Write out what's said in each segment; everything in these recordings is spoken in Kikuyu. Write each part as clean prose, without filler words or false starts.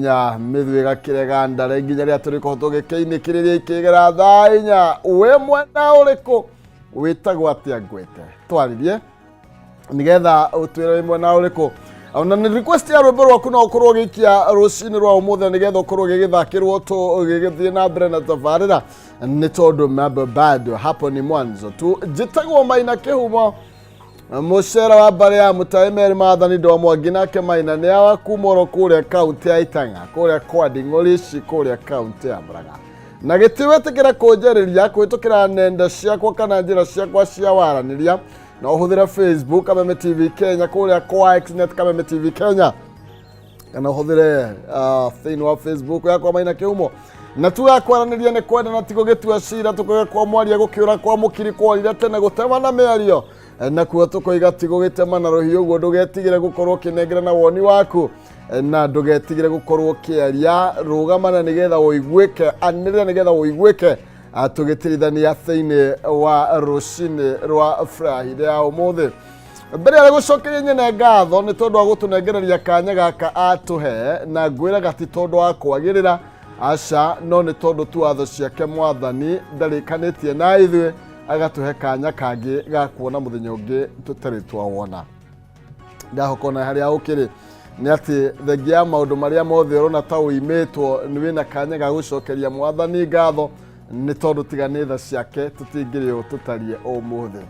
Nya mĩthu ĩgakĩrega ndare nginya rĩrĩa tũrĩkorwo tũgĩkĩinĩkĩrĩria ikĩgera thaa 4. Wĩ mwena ũrĩkũ? Wĩtagwo atĩa? Ngwĩte twarĩrie nĩgetha ũtwĩre wĩ mwena ũrĩkũ, ona nĩ request ya rwĩmbo rwaku no ũkorwo ũgĩikia rũcinĩ rwa ũmũthĩ nĩgetha ũkorwo ũgĩgĩthakĩrwo tũgĩgĩthiĩ na mbere na tabarĩra, nĩ tondũ mambo bado hapo ni mwanzo tu. Njĩtagwo Maina Kĩhumo, mũcera wa mbarĩ ya mũtaĩ merĩ maathani ndwa mwangi nake Maina nĩ awa kuma oro kũrĩa kaunti ya Itang'a, kũrĩa kwa Nding'orici, kũrĩa kaunti ya Murang'a. Na gĩtĩ wĩtĩkĩra kũnjarĩria kũhĩtũkĩra nenda ciakwa kana njĩra ciakwa cia waranĩria, no ũhũthĩre Facebook Kameme TV Kenya, kũrĩa kwa Xnet Kameme TV Kenya, kana ũhũthĩre thĩinĩ wa Facebook yakwa Maina Kĩhumo. Na tuga kwaranĩria nĩ kwenda na tigo gĩtua cira, tũkoiga kwa mwaria gũkĩũra, kwa mũkiri kworire tene gũtema na mĩario nakuo tũkoiga ti gũgĩtema na rũhiũ. Ũguo ndũgetigĩre gũkorwo ũkĩnengera na woni waku, na ndũgetigĩre gũkorwo ũkĩaria. Rũgamana nĩgetha ũiguĩke, anĩrĩra nĩgetha ũiguĩke. Tũgĩtirithania thĩinĩ wa rũcinĩ rwa Friday ya ũmũthĩ. Mbere ya gũcokeria nyene ngatho nĩ tondũ wa gũtũnengereria kanya gaka atũhe, na ngwĩraga ti tondũ wa kwagĩrĩra, aca, no nĩ tondũ tu watho ciake mwathani ndarĩkanĩtie na ithuĩ, agatũhe kanya kangĩ ga kuona mũthenya ũngĩ tũtarĩ twawona. Ndahoka ona harĩa ũkĩrĩ nĩ atĩ thengia ya maũndũ marĩa mothe ũrona ta ũimĩtwo, nĩ wĩna kanya ga gũcokeria mwathani ngatho, nĩ tondũ tiga nĩ tha ciake tũtingĩrĩ ũũ tũtariĩ ũmũthĩ.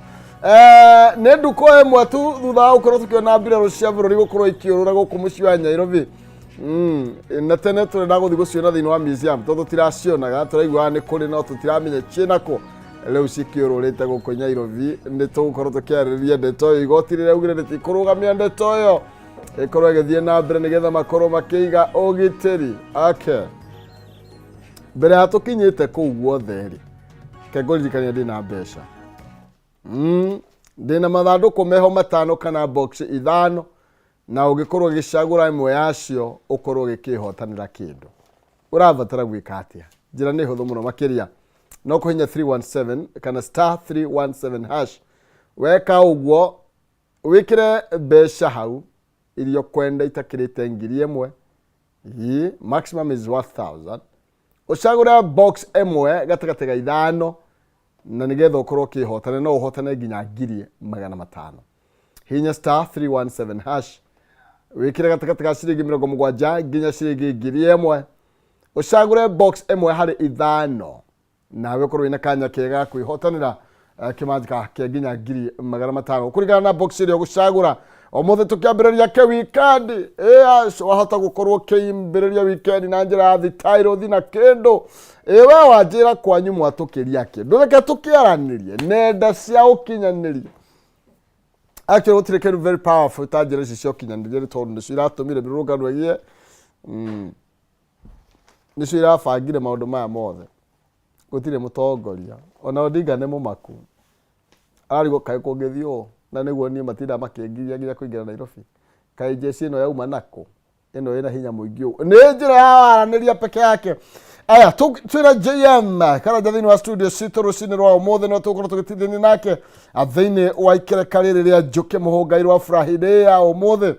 Nĩ ndukũ ĩmwe tu thutha wa gũkorwo tũkĩona mbirarũ cia bũrũri gũkorwo ikĩũrũra gũkũ mũciĩ wa Nairobi. Na tene tũrenda gũthiĩ gũciona thĩinĩ wa museum tondũ tũtiracionaga, tũraiguaga nĩ kũrĩ no tũtiramenya ciĩnakũ. Rĩu cikĩũrũrĩte gũkũ Nairobi. Nĩ tũgũkorwo tũkĩarĩrĩria ndeto ĩyo, igoti rĩraugire rĩtikũrũgamia ndeto ĩyo ĩkorwo ĩgĩthiĩ na mbere nĩgetha makorwo makĩiga ũgitĩri. Okay. Mbere ya tũkinyĩte kũu guothe rĩ, ke ngũririkania ndĩna mbeca, ndĩna mathandũkũ meho matano kana box ithano, na ũngĩkorwo ũgĩcagũra ĩmwe yacio ũkorwo ũgĩkĩhotanĩra kĩndũ. Ũrabatara gwĩka atĩa? Njĩra nĩ hũthũ mũno makĩria, no kũhinya 317 kana *317 hash. Weka ũguo, wĩkĩre mbeca hau iria ũkwenda itakĩrĩte 1000. Ĩ, maximum is 1000. Ũcagũre box ĩmwe gatagatĩ ga ithano na nĩgetha ũkorwo ũkĩhotana, no ũhotane nginya 500,000. Hinya *317 hash, wĩkĩre gatagatĩ ga ciringi 70 nginya ciringi 1000, ũcagũre box ĩmwe harĩ ithano, nawe ũkorwo wĩna kanya kega ga kwĩhotanĩra kĩmanjĩka kĩa nginya 500,000 kũringana na box ĩrĩa ũgũcagũra ũmũthĩ. Tũkĩambĩrĩria kĩ weekend, ĩas wahota gũkorwo ũkĩambĩrĩria weekend na njĩra ya thitairũ thi na kĩndũ. Ĩ we wanjĩra kwanyu mwatũkĩria kĩndũ, reke tũkĩaranĩrie nenda cia ũkinyanĩria. Actually gũtirĩ kĩndũ very powerful ta njĩra ici cia ũkinyanĩria, nĩ tondũ nĩcio iratũmire mĩrũrũngano ĩgĩe, nĩcio irabangire maũndũ maya mothe. Gũtirĩ mũtongoria ona Odinga nĩ mũmaku, ararigwo kaĩ kũngĩthiĩ ũũ, na nĩguo niĩ matindaga makĩngiria nginya kũingĩra Nairobi. Kaĩ jeshi ĩno yauma nakũ ĩno ĩna hinya mũingĩ ũũ? Nĩ njĩra ya waranĩria peke yake. Aya twĩna JM Karanja thĩinĩ wa studio citũ rũcinĩ rwa ũmũthĩ, no tũgũkorwo tũgĩtithania nake thĩinĩ wa ikereka rĩrĩ rĩa njũkĩ mũhũngai rwa Friday ya ũmũthĩ.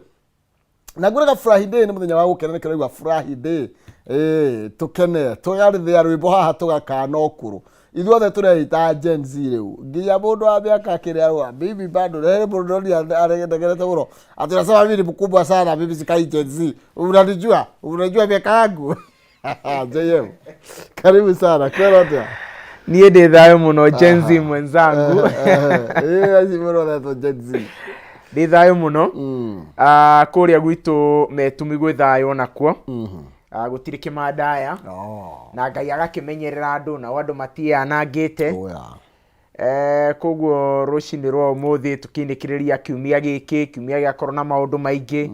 Na ngwĩraga Friday nĩ mũthenya wa gũkena, nĩkĩo raigua Friday. Ĩĩ, tũkene, tũgarĩthĩa rwĩmbo haha, tũgakana ũkũrũ. Ithuothe tũreita Gen Z rĩu, nginya mũndũ wa mĩaka kĩrĩa arauga mimi bado rĩ mũndũ ndonire aregerete mũno ati unasema mimi ni mkubwa sana, mimi sikai Gen Z. Unanijua, unajua miaka yangu. JM, karibu sana. Kwĩra atĩa? Niĩ ndĩ thayũ mũno, Gen Z mwenzangu. Ĩĩ, acio mũrothetwo Gen Z. Ndĩ thayũ mũno. Ah, kũrĩa gwitũ Metumi gwĩ thayũ onakuo. Ah, gũtirĩ kĩmandaya. Oh. Na Ngai agakĩmenyerera andũ, nao andũ matianangĩte. Oh, yeah. Koguo rũcinĩ rwa ũmũthĩ tũkĩinĩkĩrĩria kiumia gĩkĩ, kiumia gĩakorwo na maũndũ maingĩ,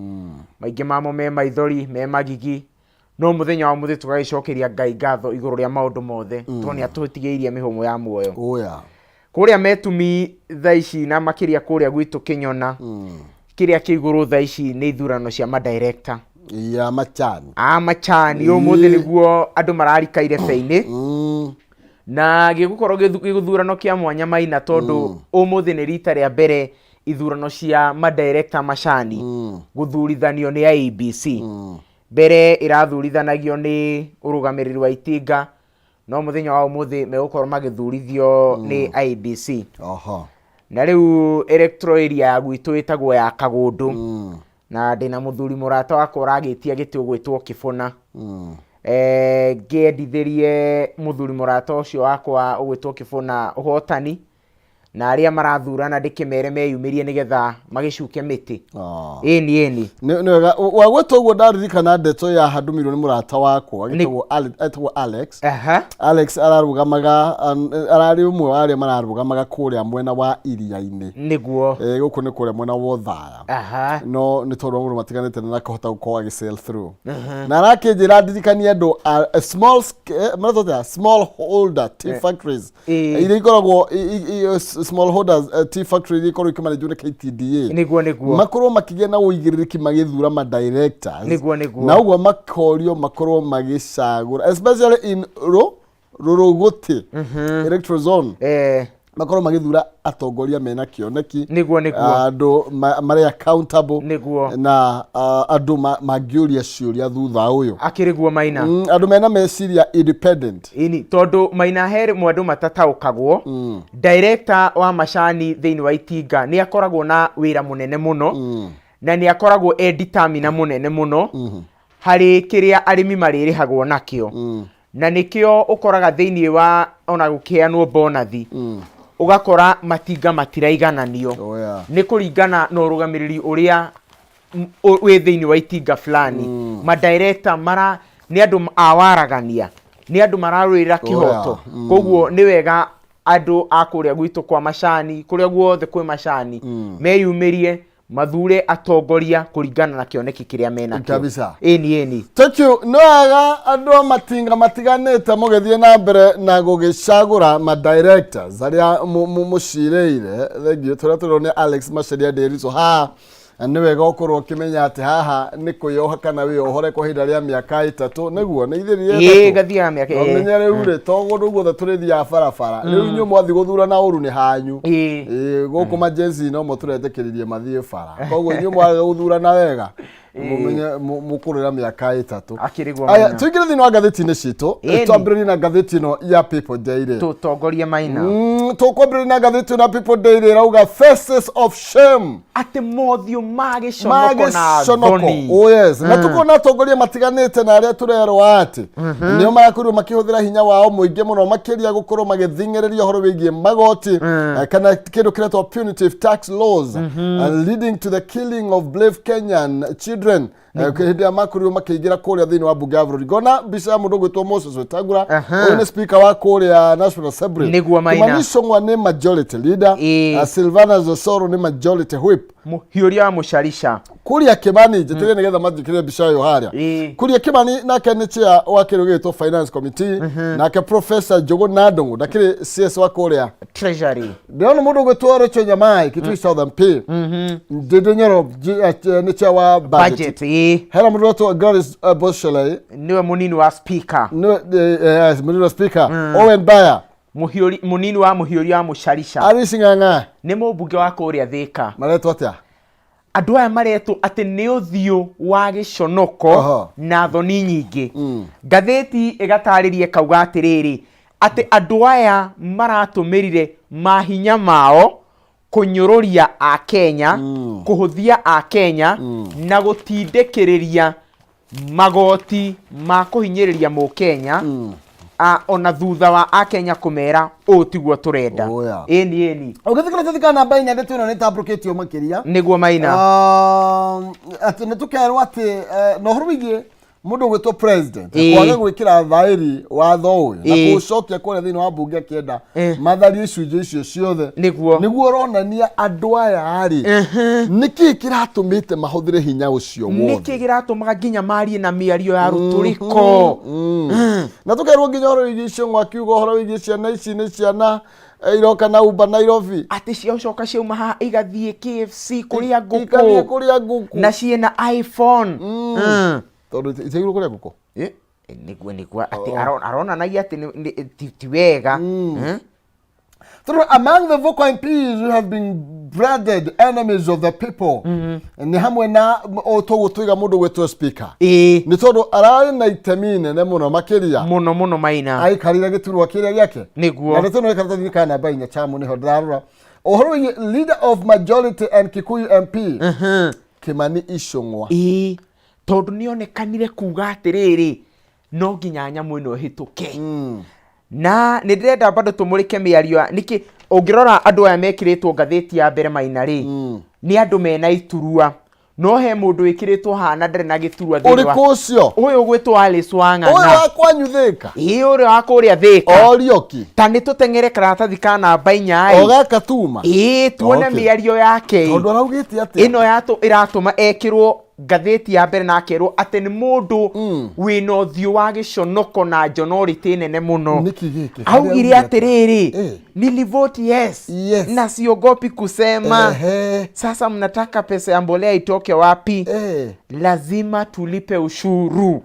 maingĩ mamo me maithori, me magigi, no mũthenya wa ũmũthĩ tũgagĩcokeria Ngai ngatho igũrũ rĩa maũndũ mothe, tondũ nĩ atũtigĩirie mĩhũmũ ya muoyo. Oh, yeah. Kũrĩa Metumi thaa ici na makĩria kũrĩa gwitũ Kĩnyona, kĩrĩa kĩ igũrũ thaa ici nĩ ithurano cia madirector ya machani. A machani, ũmũthĩ nĩguo andũ mararika irebe-inĩ. Na gĩgũkorwo gĩgũthurano kĩa mwanya Maina, tondũ ũmũthĩ nĩ rita rĩa mbere ithurano cia madirector macani gũthurithanio nĩ IEBC. Mbere ĩrathurithanagio nĩ ũrũgamĩrĩri wa itinga, no mũthenya wa ũmũthĩ megũkorwo magĩthurithio nĩ IEBC. Na rĩu electoral area ya gwitũ ĩtagwo ya Kagũndũ. Na ndĩna mũthuri mũrata wakwa ũragĩtia gĩtĩ ũgwĩtwo Kĩbũna. Ngĩendithĩrie mũthuri mũrata ũcio wakwa ũgwĩtwo Kĩbũna ũhotani, na arĩa marathurana ndĩkĩmere meyumĩrie nĩgetha magĩcuke mĩtĩ. Ĩni ĩni. Nĩ wega wagwĩta ũguo, ndaririkana ndeto ya handũmĩirwo nĩ mũrata wakwa etagwo Alex. Alex ararũgamaga, ararĩ ũmwe wa arĩa mararũgamaga kũrĩa mwena wa iria-inĩ. Gũkũ nĩ kũrĩa mwena wa Othaya. No nĩ tondũ wa maũndũ matiganĩte na akahota gũkorwo agĩ sail through. Na arakĩnjĩra ndirikanie andũ a small maretwo atĩa? Small holder tea factories iria ikoragwo small holders tea factory iria ikoragwo ikĩmanĩnjwo nĩ KTDA. Nĩguo nĩguo. Makorwo makĩgĩa na ũigĩrĩrĩki magĩthura ma directors. Nĩguo nĩguo. Na ũguo makorio makorwo magĩcagũra, especially in Rũrũgũtĩ electoral zone, makorwo magĩthura atongoria mena kĩoneki, Nĩguo nĩguo. Andũ marĩ accountable, na andũ mangĩũria ciũria thutha ũyũ. Akĩrĩ guo, Maina. Andũ mena meciria independent. Ini tondũ Maina he rĩmwe andũ matataũkagwo. Director wa macani thĩinĩ wa itinga nĩ akoragwo na wĩra mũnene mũno, na nĩ akoragwo e determiner mũnene mũno harĩ kĩrĩa arĩmi marĩrĩhagwo nakĩo. Na nĩkĩo ũkoraga thĩinĩ wa ona gũkĩheanwo bonathi, ũgakora matinga matiraigananio. Oh, yeah. Nĩ kũringana na ũrũgamĩrĩri ũrĩa wĩ thĩinĩ wa itinga fulani. Madirector mara nĩ andũ a waragania, nĩ andũ mararũĩrĩra kĩhoto. Koguo nĩ wega andũ a kũrĩa gwitũ kwa macani, kũrĩa guothe kwĩ macani, meyumĩrie mathure atongoria kũringana na kĩoneki kĩrĩa menakĩo. Kabisa. Ĩni ĩni. Thank you. Nĩ wega andũ a matinga matiganĩte mũgĩthiĩ na mbere na gũgĩcagũra ma directors arĩa mũcirĩire. Thengiũ tũrĩa tũrĩo nĩ Alex Macharia Nderitu haha. Nĩ wega ũkorwo ũkĩmenya atĩ haha nĩ kwĩyoha kana wĩyohore kwa ihinda rĩa mĩaka 3, nĩguo nĩ ithĩri. Ĩĩ, gathiaga mĩaka ĩĩ. Ũmenye rĩu rĩ, to kũndũ guothe tũrĩthiaga barabara rĩu, inyuĩ mwathiĩ gũthurana ũru nĩ hanyu. Ĩĩ, gũkũ majenzi nomo tũretĩkĩririe mathiĩ bara, koguo inyuĩ mwaga gũthurana wega mũmenye mũkũrĩra mĩaka 3. Akĩrĩ guo, Aya, Maina. tũingĩre thĩinĩ wa ngathĩti-inĩ citũ. Ĩni. Twambĩrĩrie na ngathĩti ĩno ya People Daily. Tũtongorie, Maina. Tũkwambĩrĩria na ngathĩti ĩno ya People Daily, ĩrauga "Faces of Shame". Atĩ mothiũ ma gĩconoko na Magĩconoko. thoni. Oh yes. Na tũkona atongoria matiganĩte na arĩa tũrerwo atĩ nĩo marakorirwo makĩhũthĩra hinya wao mũingĩ mũno makĩria gũkorwo magĩthing'ĩrĩria ũhoro wĩgiĩ magoti, kana kĩndũ kĩretwo punitive tax laws, leading to the killing of brave Kenyan children. Hĩndĩ ĩrĩa makorirwo makĩingĩra kũrĩa thĩinĩ wa mbunge ya bũrũri, ngona mbica ya mũndũ ũgwĩtwo Moses Wetangula. Ũyũ nĩ speaker wa kũrĩa National Assembly. Nĩguo, Maina. Kimani Ichung'wa nĩ majority leader. Silvanus Osoro nĩ majority whip. Mũhiũria wa mũcarica. Kuria Kimani, njĩtĩrie nĩgetha manjĩkĩre mbica ĩyo harĩa. Kuria Kimani nake nĩ chair wa kĩndũ gĩgĩtwo finance committee. Nake Professor Njũgũna Ndung'u ndakĩrĩ CS wa kũrĩa Treasury. Ndĩrona mũndũ ũgwĩtwo Rachel Nyamai, Kitui South MP. Ndindi Nyoro nĩ chair wa budget. Budget, ĩĩ. Hena mũndũ ũgwĩtwo Gladys Boshelei. Nĩwe mũnini wa speaker. Nĩwe yes, mũnini wa speaker. Owen Baya. Mũhiũri, mũnini wa mũhiũria wa mũcarica. Alice Ng'ang'a. Nĩ mũmbunge wa kũrĩa Thĩka. Maretwo atĩa? Andũ aya maretwo atĩ nĩ ũthiũ wa gĩconoko na thoni nyingĩ. Ngathĩti ĩgatarĩria ĩkauga atĩrĩrĩ, atĩ andũ aya maratũmĩrire mahinya mao kũnyũrũria Akenya, kũhũthia Akenya na gũtindĩkĩrĩria magoti ma kũhinyĩrĩria mũkenya, ona thutha wa Akenya kũmera ũũ tiguo tũrenda. Oh, yeah. Ĩni ĩni. Ũgĩthikĩrĩria tũthikana namba 4, ndeto ĩno nĩ tambũrũkĩtio makĩria. Nĩguo, Maina. Atĩ nĩ tũkerwo atĩ na ũhoro wĩgiĩ mũndũ ũgwĩtwo president kwaga gwĩkĩra thaĩri watho ũyũ na kũũcokia kũrĩa thĩinĩ wa mbunge akĩenda matharie icunjĩ icio ciothe. Nĩguo ũronania andũ aya rĩ, nĩkĩ kĩratũmĩte mahũthĩre hinya ũcio wothe? Nĩkĩ kĩratũmaga nginya marie na mĩario ya rũtũrĩko? Na tũkerwo nginya ũhoro wĩgiĩ Ichung'wa akiuga ũhoro wĩgiĩ ciana ici nĩ ciana iroka na Uber Nairobi. Atĩ ciacoka ciauma haha igathiĩ KFC kũrĩa igathiĩ ngũkũ kũrĩa ngũkũ na ciĩna iPhone. Tondũ itiagĩrĩirwo kũrĩa ngũkũ. Nĩguo nĩguo, atĩ aronanagia atĩ ti wega. Through among the vocal MPs who have been branded enemies of the people nĩ hamwe na o toguo tuiga mũndũ gwĩtwo speaker Ĩĩ. nĩ tondũ ararĩ na itemi inene mũno makĩria Mũno mũno Maina. aikarire gĩturwa kĩrĩa gĩake Nĩguo. Na ndeto ĩno ĩ karatathi-inĩ ka namba 4 chamu nĩho ndĩrarora ũhoro wĩgiĩ leader of majority and Kikuyu MP Kimani Ichung'wa. Ĩĩ, tondũ nĩonekanire kuga atĩrĩrĩ, no nginya nyamũ ĩno ĩhĩtũke. Na nĩ ndĩrenda bado tũmũrĩke mĩario ya nĩkĩ ũngĩrora andũ aya mekĩrĩtwo ngathĩti ya mbere Maina rĩ, nĩ andũ mena iturua, no he mũndũ wĩkĩrĩtwo haha na ndarĩ na gĩturwa thĩinĩ wa Ũrĩkũ ũcio? Ũyũ ũgwĩtwo Alice Wang'ang'a. Ũyũ wa kwanyu Thĩka? Ĩĩ, ũrĩa wa kũrĩa Thĩka. Orioki. Ta nĩ tũteng'ere karatathi ka namba 4 O ĩ. gaka tuma? Ĩĩ, tuone mĩario yake ĩ. Tondũ araugĩte atĩa? Ĩno ĩratũma ekĩrwo ngathĩti ya mbere na akerwo atĩ nĩ mũndũ wĩna ũthiũ wa gĩconoko na njonorĩtĩ nene mũno. Nĩkĩ gĩkĩ? Augire Harĩa atĩrĩrĩ, nilivoti yes, Yes. na siogopi kusema. Sasa mnataka pesa ya mbolea itoke wapi? Lazima tulipe ushuru.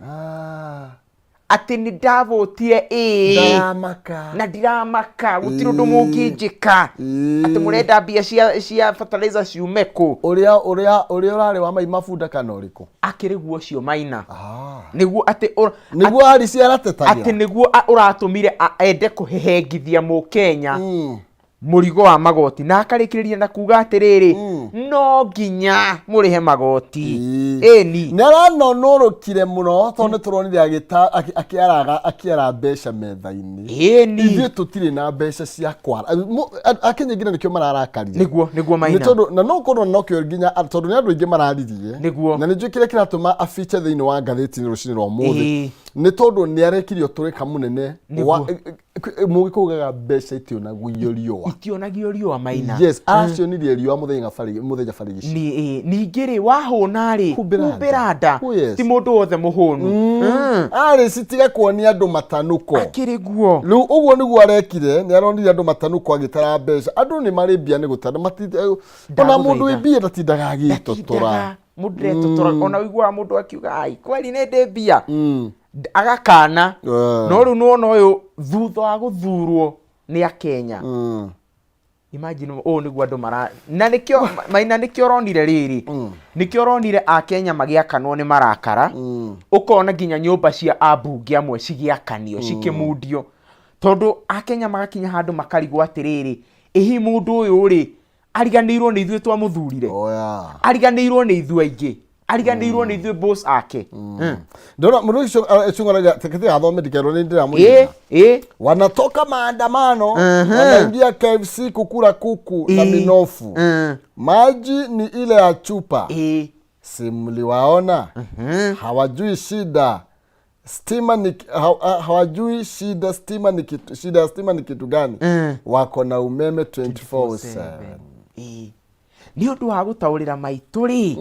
Atĩ nĩ ndavotire ĩĩ. Ndaramaka. Na ndiramaka, gũtirĩ ũndũ mũngĩnjĩka. Atĩ mũrenda mbia cia fertilizer ciume kũ? Ũrĩa ũrarĩ wa Mai Mabunda kana ũrĩkũ? Akĩrĩ guo ũcio Maina. Nĩguo atĩ Nĩguo Alice aratetagia? Atĩ nĩguo ũratũmire ende kũhehengithia Mũkenya mũrigo wa magoti, na akarĩkĩrĩria na kuga atĩrĩrĩ, no nginya mũrĩhe magoti. Ĩni. Nĩ aranonũrũkire mũno tondũ nĩ tũronire akĩara mbeca metha-inĩ. Ĩni. Ithuĩ tũtirĩ na mbeca cia kwara. Akenya nginya nĩkĩo mararakarire. Nĩguo, nĩguo Maina. Nĩ tondũ, na no korwo nokĩo nginya, tondũ nĩ andũ aingĩ mararirie. Nĩguo. Na nĩ njũĩ kĩrĩa kĩratũma abiche thĩinĩ wa ngathĩti-inĩ rũcinĩ rwa ũmũthĩ. Nĩ tondũ nĩ arekire ũtũrĩka mũnene wa Mũgĩkũyũ ugaga mbeca itionagio riũa. Itionagio riũa Maina. Yes, aracionirie riũa mũthenya mũthenya barigici. Ningĩ rĩ, wahũna rĩ, Humbĩra nda. humbĩra nda. Oh, yes. Ti mũndũ wothe mũhũnu. Arĩ citiga kuonia andũ matanuko. Akĩrĩ guo. Rĩu ũguo nĩguo arekire, nĩ aronirie andũ matanuko agĩtara mbeca. Andũ nĩ marĩ mbia nĩ gũtara, ona mũndũ wĩ mbia ndatindaga agĩtotora. Ndatindaga, mũndũ ndetotora. Ona ũiguaga mũndũ akiuga, ai, kweli nĩ ndĩ mbia. Agakana. No rĩu nĩwona ũyũ thutha wa gũthurwo nĩ Akenya. Imagine ũũ nĩguo andũ mara, na nĩkĩo Maina, nĩkĩo ũronire rĩrĩ, nĩkĩo ũronire Akenya magĩakanwo nĩ marakara, ũkona nginya nyũmba cia ambunge amwe cigĩakanio, cikĩmundio, tondũ Akenya magakinya handũ makarigwo atĩrĩrĩ, ĩhi mũndũ ũyũ rĩ, ariganĩirwo nĩ ithuĩ twamũthurire? Oh, yeah. Ariganĩirwo nĩ ithuĩ aingĩ, ariganĩirwo nĩ ithuĩ boss ake. Ndona mũndũ ũcio Ichung'wah tekete athome ndikerwo nĩ ndĩramũnyita. Ĩ. Wanatoka maandamano, wanaingia KFC kukula kuku na minofu. Maji ni ile ya chupa. Si mliwaona? Hawajui shida. Stima ni hawajui shida stima ni kitu, shida ya stima ni kitu gani? Wako na umeme 24/7. Nĩ ũndũ wa gũtaũrĩra maitũ rĩ,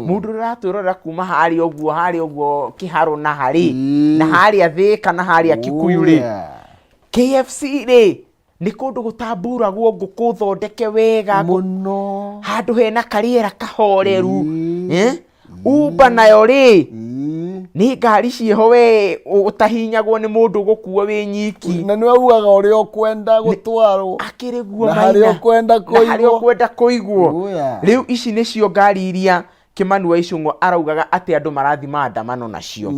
mũndũ ũrĩa ũratwĩrorera kuma harĩa ũguo, harĩa ũguo Kĩharũ na harĩ, na harĩa Thĩka na harĩa Kikuyu rĩ, KFC rĩ, nĩ kũndũ gũtamburagwo ngũkũ thondeke wega mũno, handũ hena karĩera kahoreru. Uber nayo rĩ, nĩ ngari ciĩho we ũtahinyagwo nĩ mũndũ gũkua wĩ nyiki. Na nĩwe ugaga ũrĩa ũkwenda gũtwarwo. Akĩrĩ guo Na harĩa Maina. ũkwenda Na harĩa kũigwo. ũkwenda kũigwo. Oya. Rĩu ici nĩcio ngari iria Kimani wa Ichung'wah araugaga atĩ andũ marathiĩ maandamano nacio.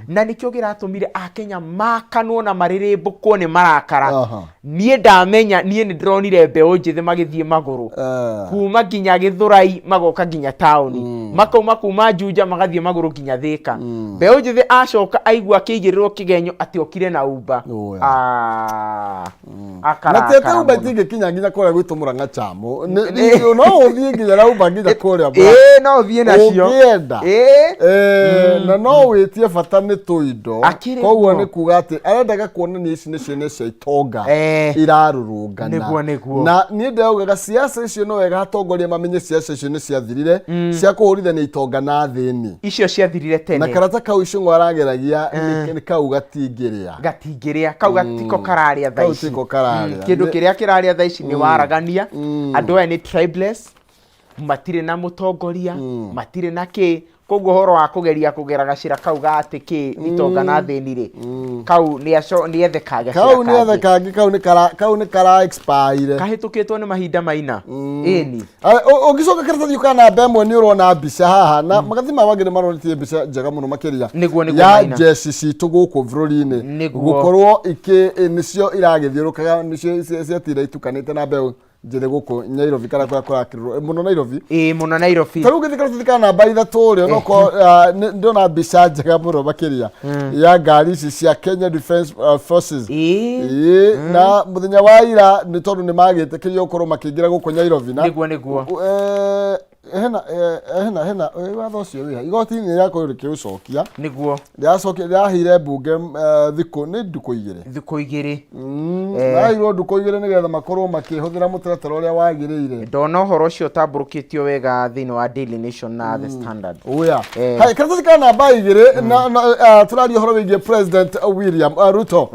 Na nĩkĩo kĩratũmire Akenya makanwo na marĩrĩmbũkwo nĩ marakara. Niĩ ndamenya, niĩ nĩ ndĩronire mbeũ njĩthĩ magĩthiĩ magũrũ. Kuma nginya Gĩthũrai magoka nginya taũni. Makauma kuma Juja magathiĩ magũrũ nginya Thĩka. Mbeũ njĩthĩ acoka aigua akĩigĩrĩrwo kĩgenyo atĩ okire na Uber. Oya. Akarakara Na tete Uber mũno. itingĩkinya nginya kũrĩa gwitũ Mũrang'a Chamu. No ũthiĩ nginya na Uber nginya kũrĩa Mũrang'a. Ĩĩ, no ũthiĩ nacio. Ũngĩenda. Ĩĩ. Na no wĩtie bata nĩ tũindo. Akĩrĩ Koguo guo. nĩ kuga atĩ arendaga kuonania ici nĩ ciana cia itonga irarũrũngana. Nĩguo, nĩguo. Na niĩ ndĩraugaga siasa icio no wega atongoria mamenye siasa icio nĩ ciathirire, cia kũhũrithania itonga na athĩni. Icio ciathirire tene. Na karata kau Ichung'wah arageragia nĩ kau gatingĩrĩa. Gatingĩrĩa, kau gatiko kararĩa thaa Kau ici. tiko kararĩa. Kĩndũ kĩrĩa kĩrarĩa thaa ici nĩ waragania. Andũ aya nĩ tribeless, matirĩ na mũtongoria, matirĩ na kĩ. Koguo ũhoro wa kũgeria kũgera gacĩra kau ga atĩ kĩ itonga na thĩni rĩ, kau nĩ ethe kagacĩra Kau nĩ ethe kangĩ. Kangĩ kau nĩ kara kau nĩ kara expire. Kahĩtũkĩtwo nĩ mahinda maina, ĩni. Ũngĩcoka karatathi ka namba ĩmwe nĩ ũrona mbica haha na magathĩ ma wangĩ nĩ maronete mbica njega mũno makĩria Nĩguo, ya Maina. njeci citũ gũkũ bũrũri-inĩ Nĩguo. gũkorwo ikĩ nĩcio iragĩthiũrũkaga, nĩcio ciatinda itukanĩte na mbeũ njĩthĩ gũkũ Nairobi kana kũrĩa kũrakĩrwo mũno Nairobi. Ĩĩ, mũno Nairobi. Ta rĩu ũngĩthiĩ karatathi ka namba 3 rĩ, onokorwo ndĩrona mbica njega mũno makĩria ya ngari ici cia Kenya Defence Forces. Ĩĩ, na mũthenya wa ira nĩ tondũ nĩ magĩtĩkĩrio gũkorwo makĩingĩra gũkũ Nairobi na Nĩguo. Hena watho ũcio wĩha igoti nĩ rĩakorwo rĩkĩũcokia. Rĩracokia, rĩraheire mbunge thikũ nĩ ndukũ 2. Thikũ 2. Rĩraheirwo ndukũ 2 nĩgetha makorwo makĩhũthĩra mũtaratara ũrĩa wagĩrĩire. Ndona ũhoro ũcio ũtambũrũkĩtio wega thĩinĩ wa Daily Nation na The Standard. Oya. Hai, karatathi ka namba 2 na tũraria ũhoro wĩgiĩ President William Ruto.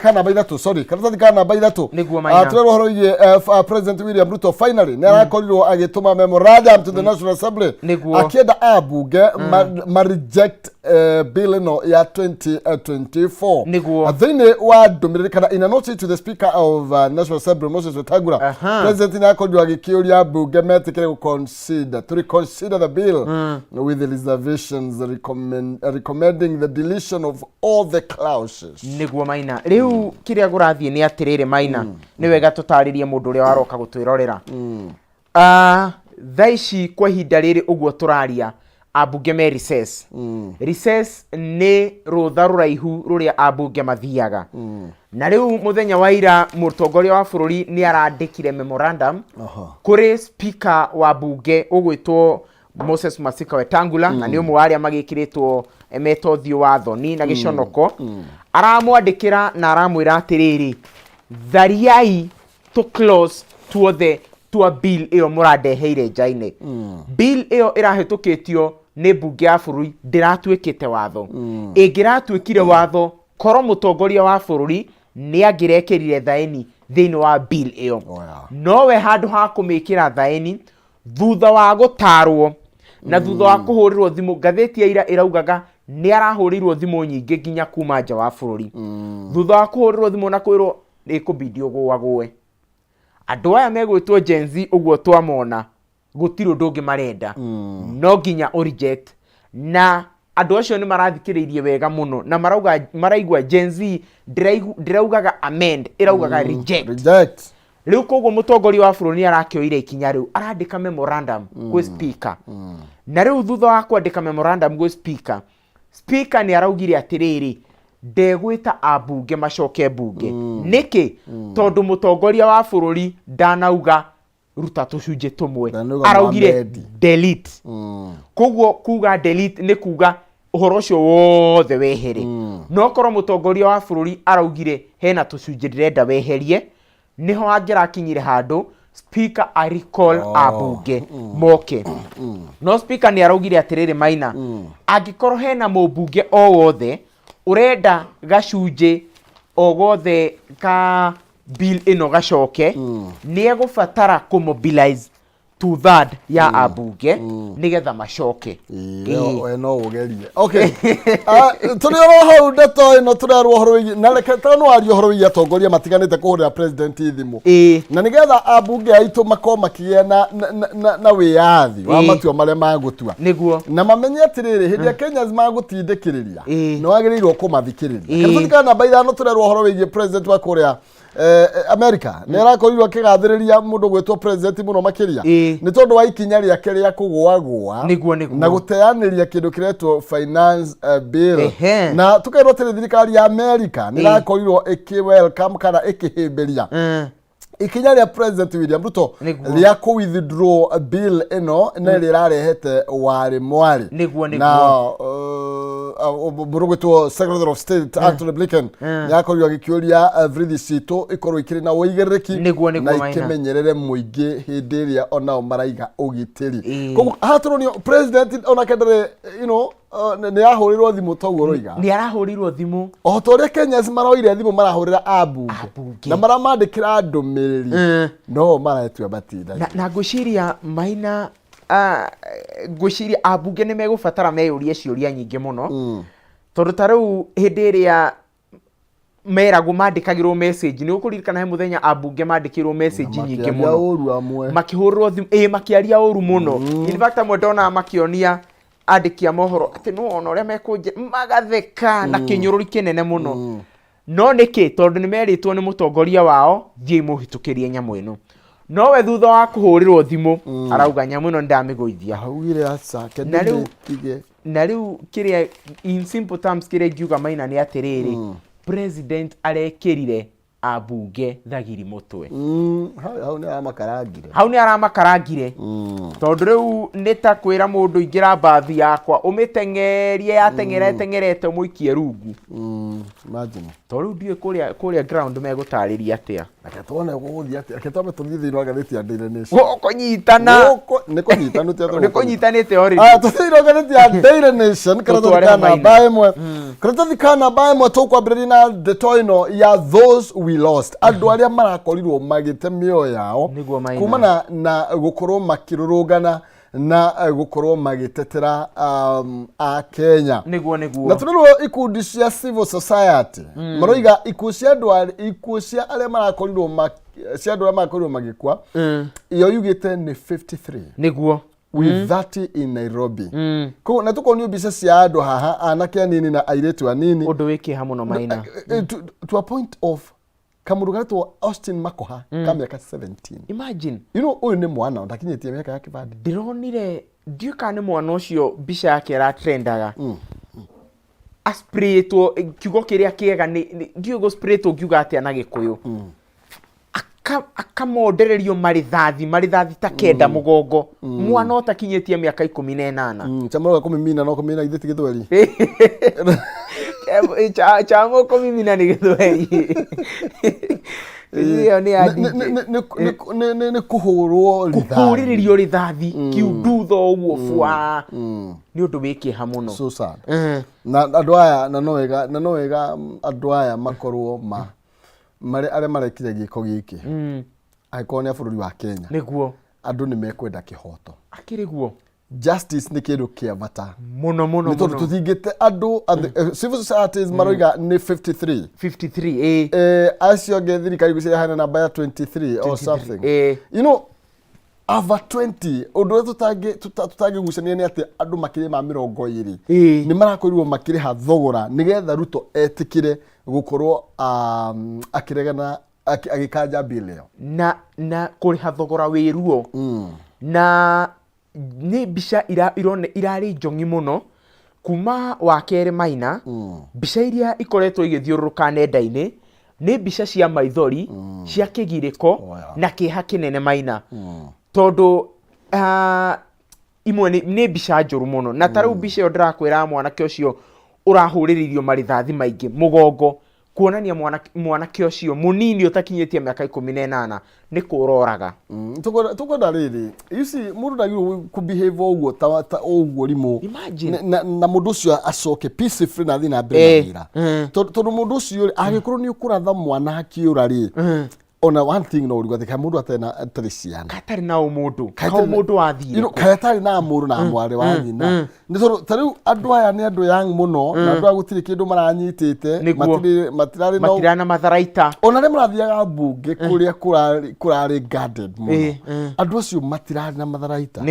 Ka namba 3, sorry, karatathi ka namba 3. Nĩguo, Maina. Tũrerwo ũhoro wĩgiĩ President William Ruto finally nĩ arakorirwo agĩtũma memorandum to the National Assembly akĩenda ambunge ma reject bill ĩno ya 2024. Thĩinĩ wa ndũmĩrĩri kana in a notice to the Speaker of National Assembly Moses Wetangula, President nĩ akorirwo agĩkĩũria ambunge metĩkĩre gũ-consider to reconsider the bill with the reservations recommending the deletion of all the clauses. Nĩguo, Maina. Rĩu kĩrĩa kũrathiĩ nĩ atĩrĩrĩ, Maina, nĩ wega tũtarĩrie mũndũ ũrĩa waroka gũtwĩrorera. Thaa ici kwa ihinda rĩrĩ ũguo tũraria, ambunge me recess. Recess nĩ rũtha rũraihu rũrĩa ambunge mathiaga, na rĩu mũthenya wa ira mũtongoria wa bũrũri nĩ arandĩkire memorandum kũrĩ speaker wa bunge ũgwĩtwo Moses Masika Wetangula, na nĩ ũmwe wa arĩa magĩkĩrĩtwo meta ũthiũ wa thoni na gĩconoko. Aramwandĩkĩra na aramwĩra atĩrĩrĩ, thariai tũ clause tuothe twa bill ĩyo mũrandeheire nja-inĩ. Bill ĩyo ĩrahĩtũkĩtio nĩ mbunge ya bũrũri ndĩratuĩkĩte watho. Ĩngĩratuĩkire watho, korwo mũtongoria wa bũrũri nĩ angĩrekĩrire thaĩni thĩinĩ wa bill ĩyo. Oh, yeah. Nowe handũ ha kũmĩkĩra thaĩni thutha wa gũtarwo na thutha wa kũhũrĩrwo thimũ, ngathĩti ya ira ĩraugaga nĩ arahũrĩirwo thimũ nyingĩ nginya kuma nja wa bũrũri. Thutha wa kũhũrĩrwo thimũ na kwĩrwo ĩkũbidi ũgũagũe, andũ aya megwĩtwo Gen Z ũguo twamona gũtirĩ ũndũ ũngĩ marenda, no nginya ũ reject. Na andũ acio nĩ marathikĩrĩirie wega mũno na marauga maraigua Gen Z ndĩraugaga amend, ĩraugaga reject. Reject. Rĩu koguo mũtongoria wa bũrũri nĩ arakĩoire ikinya rĩu, arandĩka memorandum gwĩ speaker. Na rĩu thutha wa kwandĩka memorandum gwĩ speaker, speaker nĩ araugire atĩrĩrĩ, ndegwĩta ambunge macoke mbunge. Nĩkĩ? Tondũ mũtongoria wa bũrũri ndanauga ruta tũcunjĩ tũmwe, Ndanauga araugire mwamedi. delete. Koguo kuga delete nĩ kuga ũhoro ũcio wothe wehere. No korwo mũtongoria wa bũrũri araugire hena tũcunjĩ ndĩrenda weherie, nĩho angĩrakinyire handũ speaker a recall ambunge moke. No speaker nĩ araugire atĩrĩrĩ, Maina, angĩkorwo hena mũmbunge o wothe ũrenda gacunjĩ o gothe ka bill ĩno gacoke, nĩ egũbatara kũmobilize two third ya ambunge nĩgetha macoke. Ĩĩ, we no ũgerie. Okay. Tũrĩ oro hau ndeto ĩno tũrerwo ũhoro wĩgiĩ na reke tondũ nĩ waria ũhoro wĩgiĩ atongoria matiganĩte kũhũrĩra president thimũ na nĩgetha ambunge aitũ makorwo makĩgĩa na wĩyathi wa matua marĩa magũtua na mamenye atĩrĩrĩ, hĩndĩ ĩrĩa Kenyans magũtindĩkĩrĩria, nĩ wagĩrĩirwo kũmathikĩrĩria. Karatathi ka namba 5 tũrerwo ũhoro wĩgiĩ president wa kũrĩa America nĩ arakorirwo akĩgathĩrĩria mũndũ gwĩtwo president mũno makĩria nĩ tondũ wa ikinya rĩake rĩa kũgũagũa Nĩguo. na gũteanĩria kĩndũ kĩretwo finance bill. Na tũkerwo atĩrĩ, thirikari ya America nĩ ĩrakorirwo ĩkĩ welcome kana ĩkĩhĩmbĩria ikinya rĩa President William Ruto rĩa kũ withdraw bill ĩno na ĩrĩa ĩrarehete warĩ mwarĩ. Nĩguo. Na mũndũ gwĩtwo Secretary of State Antony Blinken nĩ akorirwo agĩkĩũria borithi citũ ikorwo ikĩrĩ na ũigĩrĩrĩki Nĩguo, na Maina. ikĩmenyerere mũingĩ hĩndĩ ĩrĩa onao maraiga ũgitĩri. Koguo haha tũronio president onake ndarĩ nĩ ahũrĩrwo thimũ toguo ũroiga. Nĩ arahũrĩirwo thimũ. O ta ũrĩa Kenyans maroire thimũ marahũrĩra ambunge Ambunge. na maramandĩkĩra ndũmĩrĩri, no maretua matindagia. Na ngwĩciria, Maina, Ngwĩciria ambunge nĩ megũbatara meyũrie ciũria nyingĩ mũno, tondũ ta rĩu hĩndĩ ĩrĩa meragwo mandĩkagĩrwo message, nĩ ũkũririkana he mũthenya ambunge mandĩkĩirwo message nyingĩ Makĩaria mũno, ũru amwe. Makĩhũrĩrwo thimũ, ĩĩ, makĩaria ũru mũno. In fact, amwe ndonaga makĩonia andĩki a mohoro atĩ nĩ wona ũrĩa mekũnje, magatheka na kĩnyũrũri kĩnene mũno. No nĩkĩ? Tondũ nĩ merĩtwo nĩ mũtongoria wao, thiĩi mũhĩtũkĩrie nyamũ ĩno. Nowe thutha wa kũhũrĩrwo thimũ arauga nyamũ ĩno nĩndamĩgũithia. Augire aca ke. Na rĩu- Ndĩmĩtige. Na rĩu kĩrĩa, in simple terms, kĩrĩa ingiuga, Maina, nĩ atĩrĩrĩ, president arekĩrire ambunge thagiri mũtwe. Hau nĩ amakarangire. Hau nĩ aramakarangire, tondũ rĩu nĩ ta kwĩra mũndũ, ingĩra mbathi yakwa, ũmĩteng'erie, yateng'era ĩteng'erete, ũmũikie rungu. Imagine. Tondũ rĩu ndiũĩ kũrĩa ground megũtarĩria atĩa. Reke tuone gũgũthiĩ atĩa. Reke twambe tũthiĩ thĩinĩ wa ngathĩti ya Daily Nation. Gũkũnyitana. Nĩ kũnyitanu ti atĩ. Nĩ kũnyitanĩte already. Aya, tũthiĩ thĩinĩ wa ngathĩti ya Daily Nation, karatathi Tũtware ka Maina. namba ĩmwe tũkwambĩrĩria na ndeto ĩno ya those we lost, andũ arĩa marakorirwo magĩte mĩoyo yao Nĩguo, Maina. kumana na gũkorwo makĩrũrũngana na gũkorwo magĩtetera a Kenya. Nĩguo. Na tũrĩrwo ikundi cia civil society maroiga ikuũ cia andũ ikuũ cia arĩa marakorirwo cia andũ arĩa marakorirwo magĩkua iyo yugĩte nĩ 53, with 30 in Nairobi. Koguo na tũkonio mbica cia andũ haha, anake anini na airĩtu anini. Ũndũ wĩ kĩeha mũno, Maina. To a point of kamũndũ garetwo Austin Makoha ka mĩaka 17. Imagine. Ũyũ nĩ mwana ndakinyĩtie mĩaka ya kĩbandĩ. Ndĩronire, ndiũĩ kana nĩ mwana ũcio mbica yake ĩratrendaga aspraytwo, kiugo kĩrĩa kĩega ndiũĩ gũspraytwo ngiuga atĩa na Gĩkũyũ, akamondererio marĩthathi ta 9 mũgongo, mwana ũtakinyĩtie mĩaka 18. Chama kũmimina no kũmimina githĩ ti Gĩthweri? Chama kũmimina nĩ Gĩthweri? Ĩyo nĩ ya DJ. Nĩ kũhũrwo rithathi. Kũhũrĩrĩrio rĩthathi kiundutho ũguo bwa, nĩ ũndũ wĩ kĩeha mũno. So sad. Na andũ aya, na no wega andũ aya makorwo ma marĩ arĩa marekire gĩko gĩkĩ, angĩkorwo nĩ a bũrũri wa Kenya, andũ nĩ mekwenda kĩhoto. Akĩrĩ guo. Justice nĩ kĩndũ kĩa bata mũno mũno. Nĩ tondũ Mũno. Tũthingĩte andũ civil societies maroiga nĩ 53. 53, ĩ. Acio angĩ thirikari gwĩciria hena namba ya 23 or 23, something. Over 20, ũndũ ũrĩa tũtangĩgucania nĩ atĩ andũ makĩria ma 20 nĩ marakorirwo makĩrĩha thogora nĩgetha Ruto etĩkĩre gũkorwo akĩregana agĩkanja bill ĩyo. Na kũrĩha thogora wĩ ruo, na nĩ mbica irarĩ njong'i mũno kuma wa kerĩ, Maina. Mbica iria ikoretwo igĩthiũrũrũka nenda-inĩ nĩ mbica cia maithori, cia kĩgirĩko na kĩeha kĩnene, Maina, tondũ imwe nĩ mbica njũru mũno. Na ta rĩu mbica ĩyo ndĩrakwĩra ya mwanake ũcio ũrahũrĩrĩirio marĩthathi maingĩ mũgongo, kuonania mwanake ũcio mũnini ũtakinyĩtie mĩaka 18 nĩ kũroraga. Tũkwenda rĩrĩ, you see, mũndũ ndagĩrĩirwo kũbehave ũguo ta ũguo rimũ. Imagine. Na mũndũ ũcio acoke peacefully na athiĩ na mbere na wĩra. Tondũ mũndũ ũcio rĩ, angĩkorwo nĩ ũkũratha mwana akĩũra rĩ, ona one thing no ũrigwo atĩ kaĩ mũndũ atarĩ na atarĩ ciana. Katarĩ na ũmũndũ, ka ũmũndũ wathire You know, kaĩ atarĩ na mũrũ na mwarĩ wa nyina? Nĩ tondũ ta rĩu andũ aya nĩ andũ young mũno, na andũ aya gũtirĩ kĩndũ maranyitĩte. Matirarĩ na Matirana matharaita. Ona arĩa marathiaga mbunge kũrĩa kũrarĩ guarded mũno, andũ acio matirarĩ na matharaita.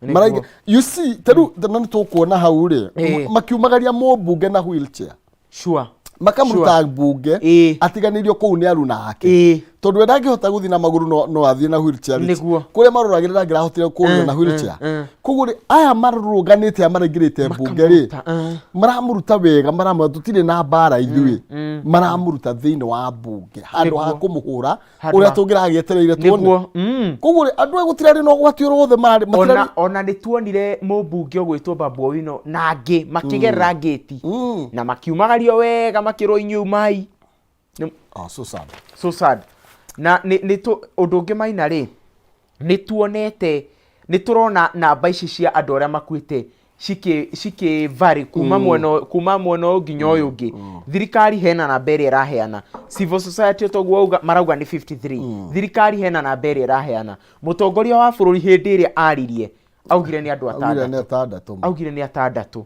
Maraiga, you see, ta rĩu na nĩ tũkuona hau rĩ, makiumagaria mũmbunge na wheelchair, makamũruta mbunge, atiganĩirio kũu nĩ aruna ake, tondũ we ndangĩhota gũthiĩ na magũrũ, no athiĩ na wheelchair rĩ. Kũrĩa maroragĩra ndangĩrahotire kũrĩra na wheelchair. Koguo rĩ, aya marũrũnganĩte, aya maraingĩrĩte mbunge rĩ, Makamũruta, maramũruta wega, maramwĩra tũtirĩ na mbara ithuĩ, maramũruta thĩinĩ wa mbunge handũ ha kũmũhũra Handũ ũrĩa tũngĩragĩetereire tuone. Koguo rĩ, andũ aya gũtirarĩ na ũgwati oro wothe mararĩ Ona matirarĩ. Ona nĩ tuonire mũmbunge ũgwĩtwo Babu Owino na angĩ makĩgerera ngĩti na makiumagario wega, makĩrwo inyuĩ umai. Oh, so sad. So sad. Na nĩ ũndũ ũngĩ, Maina, rĩ, nĩ tuonete, nĩ tũrona namba ici cia andũ arĩa makuĩte cikĩ vary kuma mwena ũyũ nginya ũyũ ũngĩ. Thirikari hena namba ĩrĩa ĩraheana, civil society toguo auga marauga nĩ 53, thirikari hena namba ĩrĩa ĩraheana. Mũtongoria wa bũrũri hĩndĩ ĩrĩa aririe Augire nĩ andũ Augire nĩ atandatũ. atandatũ. Augire nĩ atandatũ.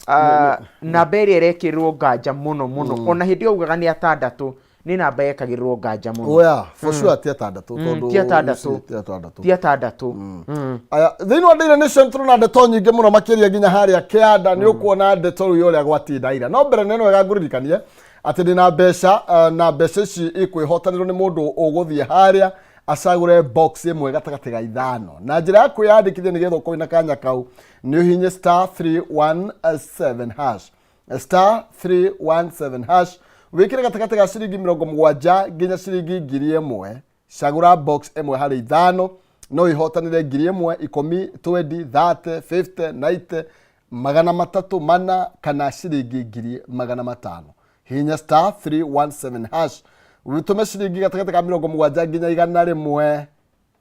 Ah, namba ĩrĩa ĩrekĩrĩrwo nganja mũno mũno, ona hĩndĩ ĩyo augaga nĩ atandatũ, nĩ namba yekagĩrĩrwo nganja mũno. Oya, for sure ti atandatũ tondũ Ti atandatũ. Ti atandatũ. Ti atandatũ. Aya, thĩinĩ wa Daily Nation tũrona ndeto nyingĩ mũno makĩria nginya harĩa kĩanda nĩ ũkuona ndeto rĩu ya ũrĩa gwatinda ira. No mbere nĩ wega ngũririkanie atĩ ndĩna mbeca na mbeca ici ikwĩhotanĩrwo nĩ mũndũ ũgũthiĩ harĩa acagũre box ĩmwe gatagatĩ ga ithano. Na njĩra ya kwĩyandĩkithia nĩgetha ũkorwo na kanya kau nĩ ũhihinye star 317 hash, star 317 hash, wĩkĩre gatagatĩ ga ciringi 70 nginya ciringi 1000. Cagũra box ĩmwe harĩ ithano, no ihotanĩre 1000, 10, 20, 30, 50, 90, 300, 400 kana ciringi 500,000. Hihinya star 317 hash, wĩtũme ciringi gatagatĩ ka 70 nginya 100,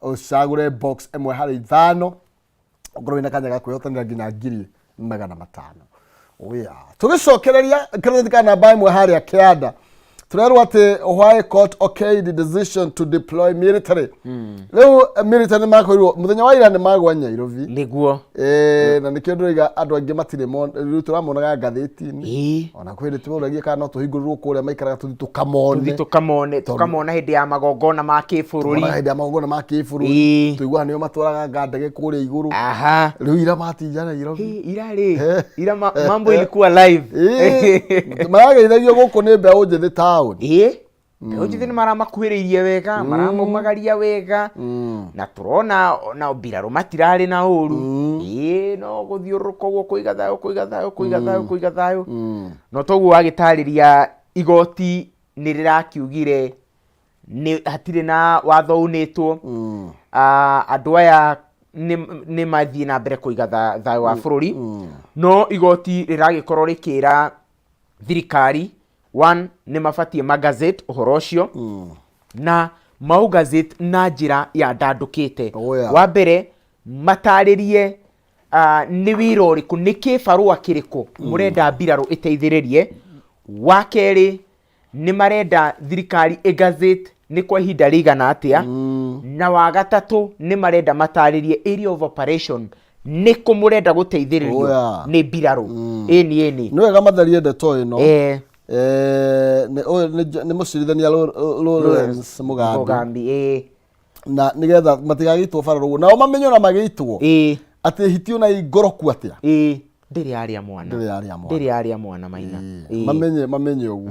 ũcagũre box ĩmwe harĩ ithano, ũkorwo wĩna kanya ga kwĩhotanĩra nginya 500,000. Oya, tũgĩcokereria karatathi ka namba ĩmwe harĩa kĩanda, tũrerwo atĩ why court okayed the decision to deploy military. Rĩu military nĩ makorirwo mũthenya wa ira nĩ magwa Nyairobi. Nĩguo. Na nĩkĩo ndĩroiga andũ aingĩ matirĩ rĩu tũramonaga ngathĩti-inĩ. Ona kwĩ hĩndĩ tũragia kana no tũhingũrĩrwo kũrĩa maikaraga tũthiĩ tũkamone. Tũthiĩ tũkamone, tũkamona hĩndĩ ya magongona ma kĩbũrũri. Tũmonaga hĩndĩ ya magongona ma kĩbũrũri. Tũiguaga nĩo matwaraga nga ndege kũrĩa igũrũ. Rĩu ira matinja Nairobi. Hĩ, ira rĩ, ira mambo ilikuwa live. Marageithagio gũkũ nĩ mbeũ njĩthĩ taũni. Mbeũ njĩthĩ nĩ maramakuhĩrĩirie wega, maramaumagaria wega, na tũrona ona mbirarũ matirarĩ na ũru. No gũthiũrũrũka ũguo, kũiga thayũ, kũiga thayũ, kũiga thayũ, kũiga thayũ. No toguo wagĩtarĩria, igoti nĩ rĩrakiugire nĩ hatirĩ na watho unĩtwo. Andũ aya nĩ mathiĩ na mbere kũiga thayũ wa bũrũri, no igoti rĩragĩkorwo rĩkĩra thirikari, one, nĩ mabatiĩ magazette ũhoro ũcio, na maũgazette na njĩra ya ndandũkĩte. Oh, yeah. Wa mbere matarĩrie nĩ wĩra ũrĩkũ, nĩ kĩbarũa kĩrĩkũ mũrenda mbirarũ ĩteithĩrĩrie. Wa kerĩ, nĩ marenda thirikari ĩgazette nĩ kwa ihinda rĩigana atĩa. Na wa gatatũ, nĩ marenda matarĩrie area of operation, nĩ kũ mũrenda gũteithĩrĩrio Oh, yeah. nĩ mbirarũ. Ĩni ĩni. Nĩ wega matherie ndeto ĩno. Ũyũ nĩ mũcirithania Lawrence Mugambi. Mugambi, ĩĩ. Na nĩgetha matigagĩitwo bara ũguo nao mamenye ona magĩitwo atĩ hiti ona ĩ ngoroku atĩa. Ĩĩ, ndĩrĩ yarĩa mwana. Ndĩrĩ yarĩa mwana. Ndĩrĩ yarĩa mwana, Maina. Ĩĩ. Mamenye ũguo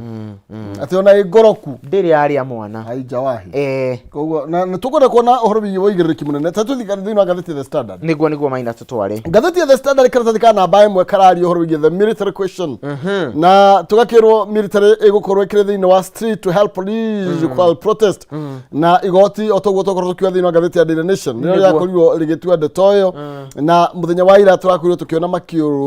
atĩ ona ĩ ngoroku Ndĩrĩ yarĩa mwana. Haijawahi. Eh. Koguo na nĩ tũkwenda kuona ũhoro wĩgiĩ ũigĩrĩrĩki mũnene ta tũthiĩ thĩinĩ wa ngathĩti ya The Standard. Nĩguo Maina, tũtware. Ngathĩti ya The Standard, karatathi ka namba ĩmwe kararia ũhoro wĩgiĩ the military question, na tũgakĩrwo military ĩgũkorwo ĩkĩrĩ thĩinĩ wa street to help police quell protest. Na igoti, o toguo twakorwo tũkiuga thĩinĩ wa ngathĩti ya Daily Nation, nĩrĩo rĩakorirwo rĩgĩtua ndeto ĩyo. Na mũthenya wa ira tũrakorirwo tũkĩona makĩũrũra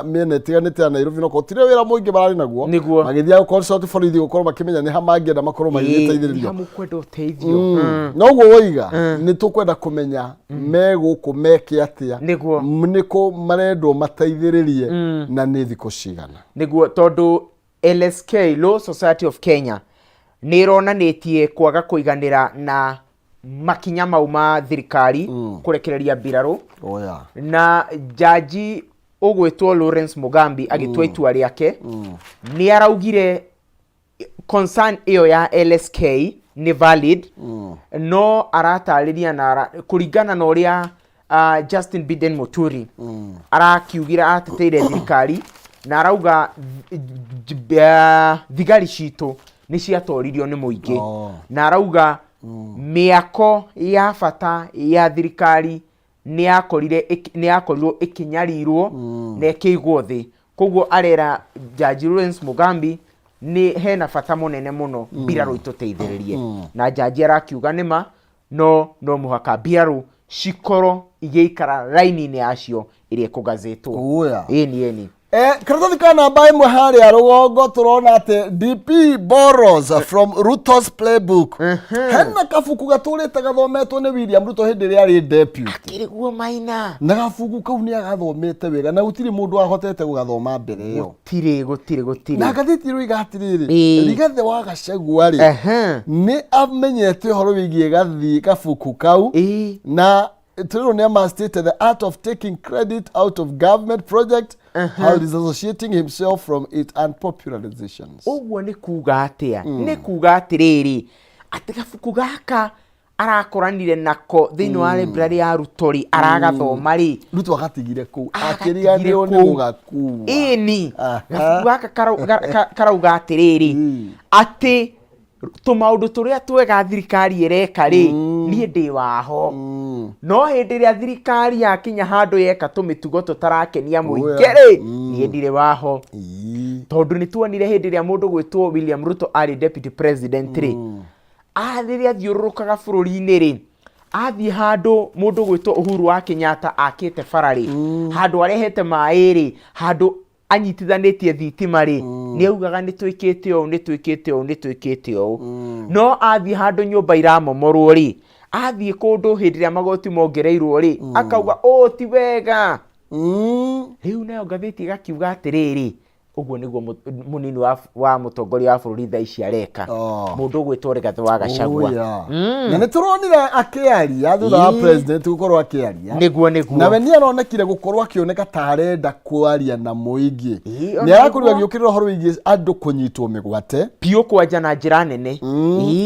mĩena ĩtiganĩte ya Nairobi, no gũtirĩ wĩra mũingĩ mararĩ naguo. Magĩthiaga consult borithi gũkorwo makĩmenya nĩ ha mangĩenda makorwo magĩgĩteithĩrĩrio. Hamũkwenda ũteithio. Noguo woiga, nĩ tũkwenda kũmenya me gũkũ meke atĩa. Nĩkũ marendwo mateithĩrĩrie na nĩ thikũ cigana. Nĩguo, tondũ LSK, Law Society of Kenya, nĩ ĩronanĩtie kwaga kũiganĩra na makinya mau ma thirikari kũrekereria mbirarũ. Oya. Na jaji ũgwĩtwo Lawrence Mugambi agĩtua itua rĩake nĩ araugire concern ĩyo ya LSK nĩ valid, no aratarĩria na kũringana na ũrĩa Justin Biden Muturi arakiugire ateteire thirikari na arauga thigari citũ nĩ ciatoririo nĩ mũingĩ. Na arauga mĩako ya bata ya thirikari nĩ yakorirwo ĩkĩnyarirwo na ĩkĩigwo thĩ. Koguo arera Jaji Lawrence Mugambi nĩ hena bata mũnene mũno mbirarũ itũteithĩrĩrie. Na jaji arakiuga nĩma no mũhaka mbirarũ cikorwo igĩikara raini-inĩ yacio ĩrĩa ĩkũgazĩtwo. Oya. Ĩni ĩni. Karatathi ka namba ĩmwe harĩa rũgongo tũrona atĩ DP borrows from Ruto's playbook. Hena kabuku gatũrĩte gathometwo nĩ William Ruto hĩndĩ ĩrĩa arĩ deputy. Kĩrĩguo, Maina. Na gabuku kau nĩ agathomete wega na gũtirĩ mũndũ ahotete gũgathoma mbere ĩyo. Gũtirĩ, gũtirĩ, gũtirĩ. Na ngathĩti ĩroiga atĩrĩrĩ, Rigathĩ wa Gachagua rĩ, nĩ amenyete ũhoro wĩgiĩ gathi kabuku kau na Tũrĩrwo nĩ amastered the art of taking credit out of government project while disassociating himself from its unpopular decisions. Ũguo nĩ kuga atĩa? Nĩ kuga atĩrĩrĩ, atĩ gabuku gaka arakoranire nako thĩinĩ wa library ya Ruto rĩ, aragathoma rĩ, Ruto agatigire kũu. Agatigire akĩriganĩrwo nĩ kũu. gũgakua. Ĩni. Aha. Gabuku gaka karauga atĩrĩrĩ, atĩ tũmaũndũ tũrĩa twega thirikari ĩreka rĩ, niĩ ndĩ waho. No hĩndĩ ĩrĩa thirikari yakinya handũ yeka tũmĩtugo tũtarakenia mũingĩ rĩ, niĩ ndirĩ waho. Tondũ nĩ tuonire hĩndĩ ĩrĩa mũndũ gwĩtwo William Ruto arĩ deputy president rĩ, rĩrĩa athiũrũrũkaga bũrũri-inĩ rĩ, athiĩ handũ mũndũ gwĩtwo Uhuru wa Kenyatta akĩte bara rĩ, handũ arehete maĩ rĩ, handũ anyitithanĩtie thitima rĩ, nĩ augaga nĩ twĩkĩte ũũ, nĩ twĩkĩte ũũ, nĩ twĩkĩte ũũ. No athiĩ handũ nyũmba iramomorwo rĩ, athiĩ kũndũ hĩndĩ ĩrĩa magoti mongereirwo rĩ, akauga ũũ ti wega. Rĩu nayo ngathĩti ĩgakiuga atĩrĩrĩ, ũguo nĩguo mũnini wa mũtongoria wa bũrũri thaa ici areka. Mũndũ ũgwĩtwo Rigathĩ wa Gachagua. Oh, yeah. Na nĩ tũronire akĩaria thutha wa president gũkorwo akĩaria. Nĩguo, nĩguo. Nawe nĩ aronekire gũkorwo akĩoneka ta arenda kwaria na mũingĩ. Ĩĩ, ona Nĩ arakorirwo nĩguo. agĩũkĩrĩra ũhoro wĩgiĩ andũ kũnyitwo mĩgwate. Biũ kwanja na njĩra nene.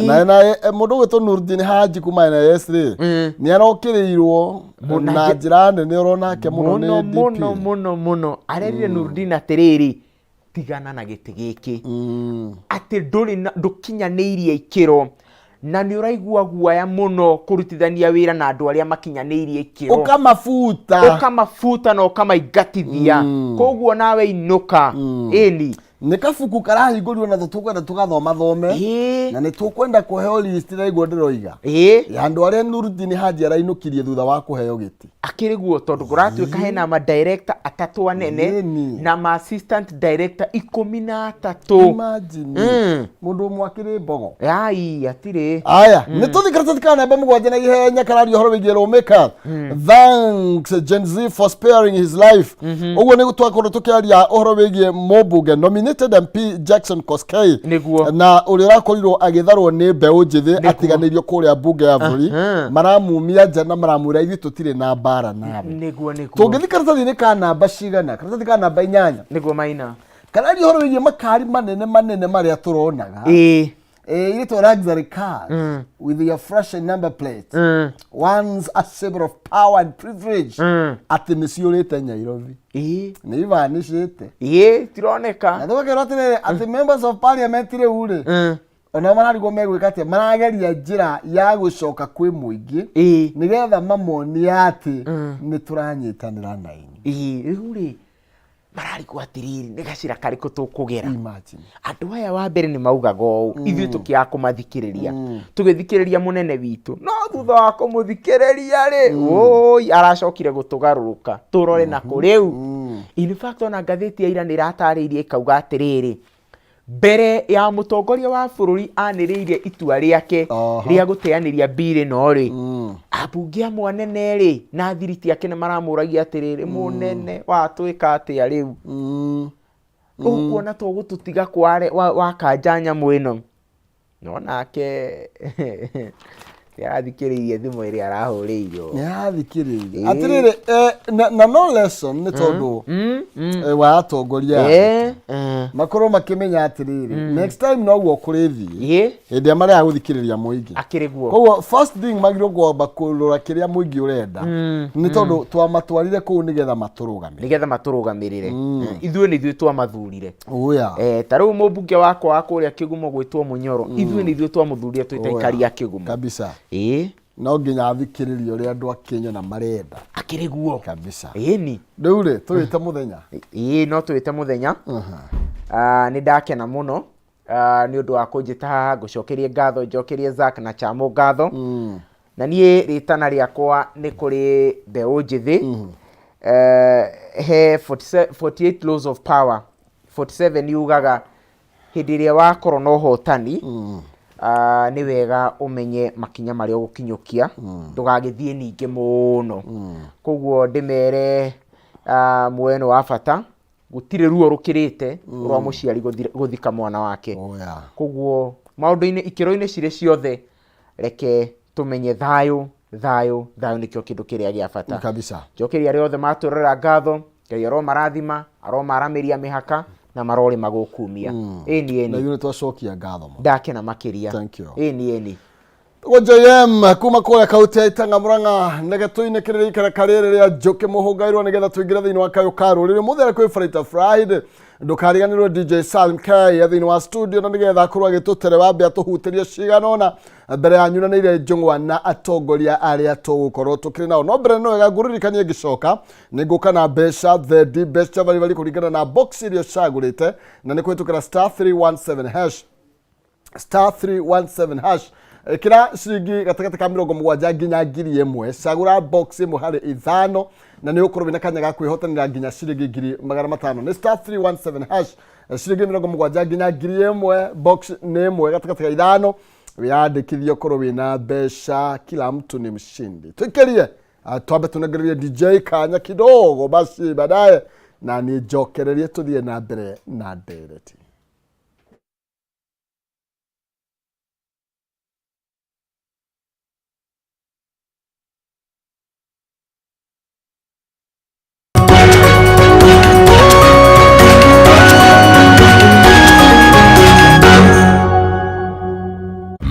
Na mũndũ ũgwĩtwo Nurdin Haji kuma NIS rĩ, nĩ arokĩrĩirwo na njĩra nene oronake mũno nĩ Mũno, DP. Mũno mũno mũno. Arerire Nurdin atĩrĩrĩ, tigana na gĩtĩ gĩkĩ, atĩ ndũrĩ na ndũkinyanĩirie ikĩro na nĩ ũraigua guoya mũno kũrutithania wĩra na andũ arĩa makinyanĩirie ikĩro. Ũkamabuta. Ũkamabuta na ũkamaingatithia. Koguo nawe inũka. Ĩni. Nĩ kabuku karahingũrirwo na tũkwenda tũgathoma thome. Na nĩ tũkwenda kũheo list na iguo ndĩroiga ya andũ arĩa Nurdin Haji arainũkirie thutha wa kũheo gĩtĩ. Akĩrĩ guo, tondũ kũratuĩka hena ma director atatũ anene na ma assistant director 13. Imagine. Mũndũ ũmwe akĩrĩ mbogo. Ai, atirĩ. Aya, nĩ tũthiĩ karatathi ka namba 7 na ihenya kararia ũhoro wĩgiĩ lawmaker thanks Gen Z for sparing his life. Ũguo nĩ twakorwo tũkĩaria ũhoro wĩgiĩ mũmbunge nominated MP Jackson Koskei na ũrĩa ũrakorirwo agĩtharwo nĩ mbeũ njĩthĩ atiganĩirio kũrĩa mbunge ya bũrũri. Maramumia nja na maramwĩra ithuĩ tũtirĩ na mbara nawe. Nĩguo, nĩguo. Tũngĩthiĩ karatathi-inĩ ka namba cigana? Karatathi ka namba 8. Nĩguo, Maina. Kararia ũhoro wĩgiĩ makari manene manene marĩa tũronaga. Irĩtwo luxury cars with your fresh number plate, once a symbol of power and privilege, atĩ nĩ ciũrĩte Nairobi. Nĩ ivanicĩte. Ĩĩ, tironeka. Na tũgakĩrwo atĩrĩrĩ, atĩ members of parliament rĩu rĩ, onao mararigwo megwĩka atĩa, marageria njĩra ya gũcoka kwĩ mũingĩ nĩgetha mamonie atĩ nĩ tũranyitanĩra na inyuĩ. Ĩĩ, rĩu rĩ mararigwo atĩrĩrĩ, nĩ gacĩra karĩkũ tũkũgera? Imagine. Andũ aya wa mbere nĩ maugaga ũũ, ithuĩ tũkĩaga kũmathikĩrĩria, tũgĩthikĩrĩria mũnene witũ, no thutha wa kũmũthikĩrĩria rĩ, ũi aracokire gũtũgarũrũka tũrore na kũ rĩu. In fact, ona ngathĩti ya ira nĩ ĩratarĩirie ĩkauga atĩrĩrĩ, mbere ya mũtongoria wa bũrũri anĩrĩire itua rĩake rĩa gũteanĩria mbirĩ ĩno rĩ, ambunge amwe anene rĩ na thiriti ake nĩ maramũragia atĩrĩrĩ, mũnene watwĩka atĩa rĩu? Ũkuona to gũtũtiga kware wakanja nyamũ ĩno. No nake nĩarathikĩrĩirie thimũ ĩrĩa arahũrĩirwo. Nĩ arathikĩrĩirie. Atĩrĩrĩ, na no lesson nĩ tondũ wa atongoria aya makorwo makĩmenya atĩrĩrĩ, next time noguo kũrĩthiĩ hĩndĩ ĩrĩa marega gũthikĩrĩria mũingĩ. Akĩrĩ guo. Koguo first thing magĩrĩirwo kwamba kũrora kĩrĩa mũingĩ ũrenda, nĩ tondũ twamatwarire kũu nĩgetha matũrũgamĩrĩre. Nĩgetha matũrũgamĩrĩre. Ithuĩ nĩ ithuĩ twamathurire. Oya. Ta rĩu mũmbunge wakwa wa kũrĩa Kĩgumo gwĩtwo Mũnyoro, ithuĩ nĩ ithuĩ twamũthurire twĩ ta aikari a Kĩgumo. Kabisa. Ĩĩ. No nginya athikĩrĩrie ũrĩa andũ a Kenya na marenda. Akĩrĩ guo. Kabisa. Ĩni. Rĩu rĩ, tũwĩte mũthenya. Ĩĩ, no tũwĩte mũthenya. Nĩ ndakena mũno nĩ ũndũ wa kũnjĩta haha, ngũcokerie ngatho, njokerie Zack na Chamo ngatho. Na niĩ rĩtana rĩakwa nĩ kũrĩ mbeũ njĩthĩ. He 48 laws of power, 47 yugaga hĩndĩ ĩrĩa wakorwo na ũhotani, nĩ wega ũmenye makinya marĩa ũgũkinyũkia, ndũgagĩthiĩ ningĩ mũno. Koguo ndĩmere, muoyo nĩ wa bata, gũtirĩ ruo rũkĩrĩte rwa mũciari gũthika mwana wake. Oh, yeah. Koguo maũndũ-inĩ, ikĩro-inĩ cirĩ ciothe, reke tũmenye thayũ Thayũ, thayũ nĩkĩo kĩndũ kĩrĩa gĩa bata. Kabisa. Njokeria arĩa othe matũrora ngatho. Ngai aromarathima, aromaramĩria mĩhaka na marorĩma gũkumia. Ĩni. Na Ĩni. ithuĩ nĩ twacokia ngatho mũno. Ndakena makĩria. Thank you. Ĩni, ĩni. Gwo JM kuma kũrĩa kaunti ya Itang'a Murang'a nĩgetha tũinĩkĩrĩrie ikereka rĩrĩ rĩa njũkĩ mũhũngairwo nĩgetha tũingĩre thĩinĩ wa kayũ ka rũrĩrĩ mũthĩ arĩ kwĩ Friday Friday. Ndũkariganĩrwo DJ Salim K thĩinĩ wa studio na nĩgetha akorwo agĩtũtereba mbĩa tũhutĩrie cigana ũna mbere ya nyunanĩire njũng'wa na atongoria arĩa tũgũkorwo tũkĩrĩ nao. No mbere no wega ngũririkanie ngĩcoka nĩ ngũka na mbeca thendi, mbeca baribari kũringana na box iria ũcagũrĩte na nĩ kũhĩtũkĩra star 317 hash, star 317 hash. Ĩkĩra ciringi gatagatĩ ka 70 nginya 1000, cagũra box ĩmwe harĩ ithano na nĩ ũkorwo wĩna kanya ga kwĩhotanĩra nginya ciringi 500,000. Nĩ star 317 hash, ciringi 70 nginya 1000, box nĩ ĩmwe gatagatĩ ka ithano, wĩyandĩkithie ũkorwo wĩna mbeca. Kila mtu ni mshindi. Tũikĩrie. Ah, twambe tũnengererie DJ kanya kidogo basi baadaye na niĩ njokererie tũthiĩ na mbere na ndereti.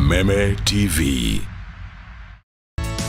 Meme TV.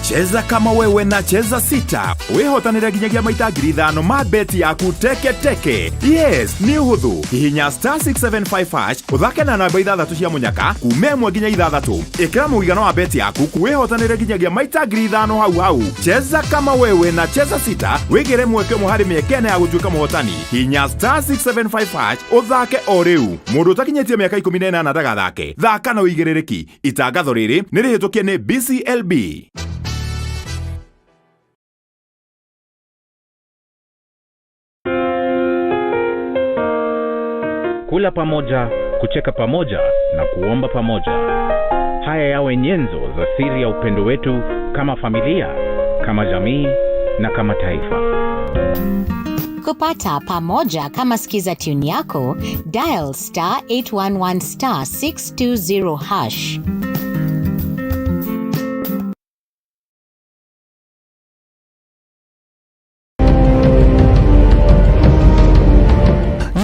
Cheza kama wewe na Cheza Sita wihotanire nginyagia maita 5,000 ma beti yaku teke teke. Yes, nĩ ũhũthũ. Hihinya star 675 hash ũthake na namba ithathatũ cia mũnyaka kuma ĩmwe nginya ithathatũ. Ĩkĩra mũigana wa beti yaku wĩhotanĩre nginyagia maita 5,000 hau hau. Cheza kama wewe na Cheza Sita wĩgĩre mweke ũmwe harĩ mĩeke ĩna ya gũtuĩka mũhotani. Hihinya star 675 hash ũthake o rĩu. Mũndũ ũtakinyĩtie mĩaka 18 ndagathake. Thaka na ũigĩrĩrĩki. Itangatho rĩrĩ nĩ rĩhĩtũkie nĩ BCLB. Kula pamoja, kucheka pamoja na kuomba pamoja. Haya yawe nyenzo za siri ya upendo wetu kama familia, kama jamii na kama taifa. Kupata pamoja kama skiza tune yako, dial star 811 star 620 hash.